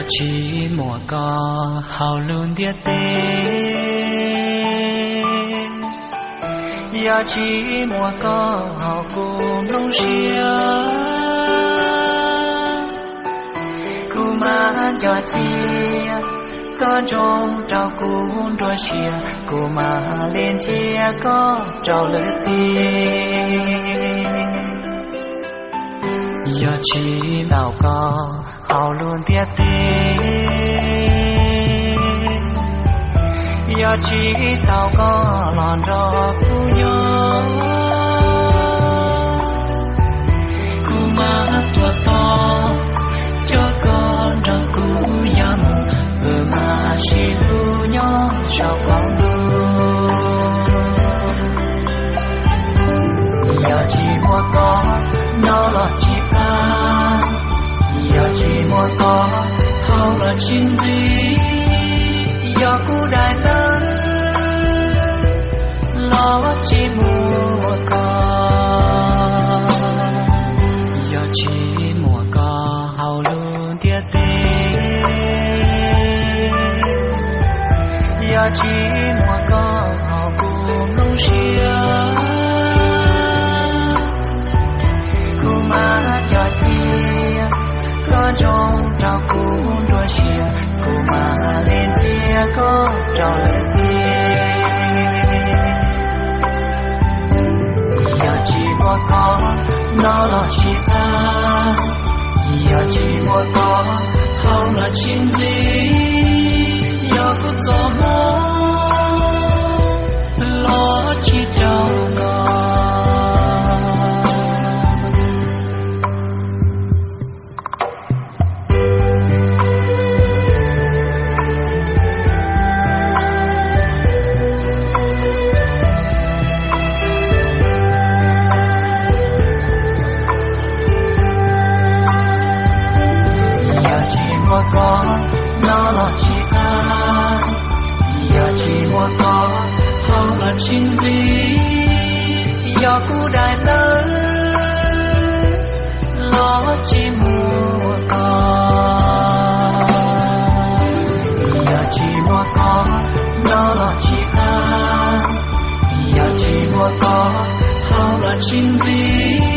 Tsis muaj koj hauv lub ntiaj teb, yog tsis muaj koj hauv kuv nplooj siab, kuv mam nco cia koj ntsoov rau kuv nruab siab, kuv mam li nrhiav koj rau lwm tus. Yog tsis tau koj hauv lub ntiaj teb, yog tsis tau koj los nrog kuv nyob, kuv mam tuag tod, coj koj nrog kuv ya mus, wb mam sib hlub nyob saum qaum ntuj. Yog tsis muaj koj, nyob los tsis tag. Yog tsis muaj koj, haus los tsis nqig. Yog kuv daim tawv, los tsis muaj koj. Yog tsis muaj koj hauv lub ntiaj teb, yog tsis muaj koj hauv kuv nplooj siab, kuv mam nco cia koj ntsoov rau kuv nruab siab, kuv mam li nrhiav koj rau lwm tus. Yog tsis muaj koj, nyob los tsis tag. Yog tsis muaj koj, haus los tsis nqig. Yog kuv txoj hmoov, los tsis raug koj. Yog tsis muaj koj, nyob los tsis tag. Yog tsis muaj koj, haus los tsis nqig. Yog kuv daim tawv, los tsis muaj koj. Yog tsis muaj koj, nyob los tsis tag. Yog tsis muaj koj, haus los tsis nqig.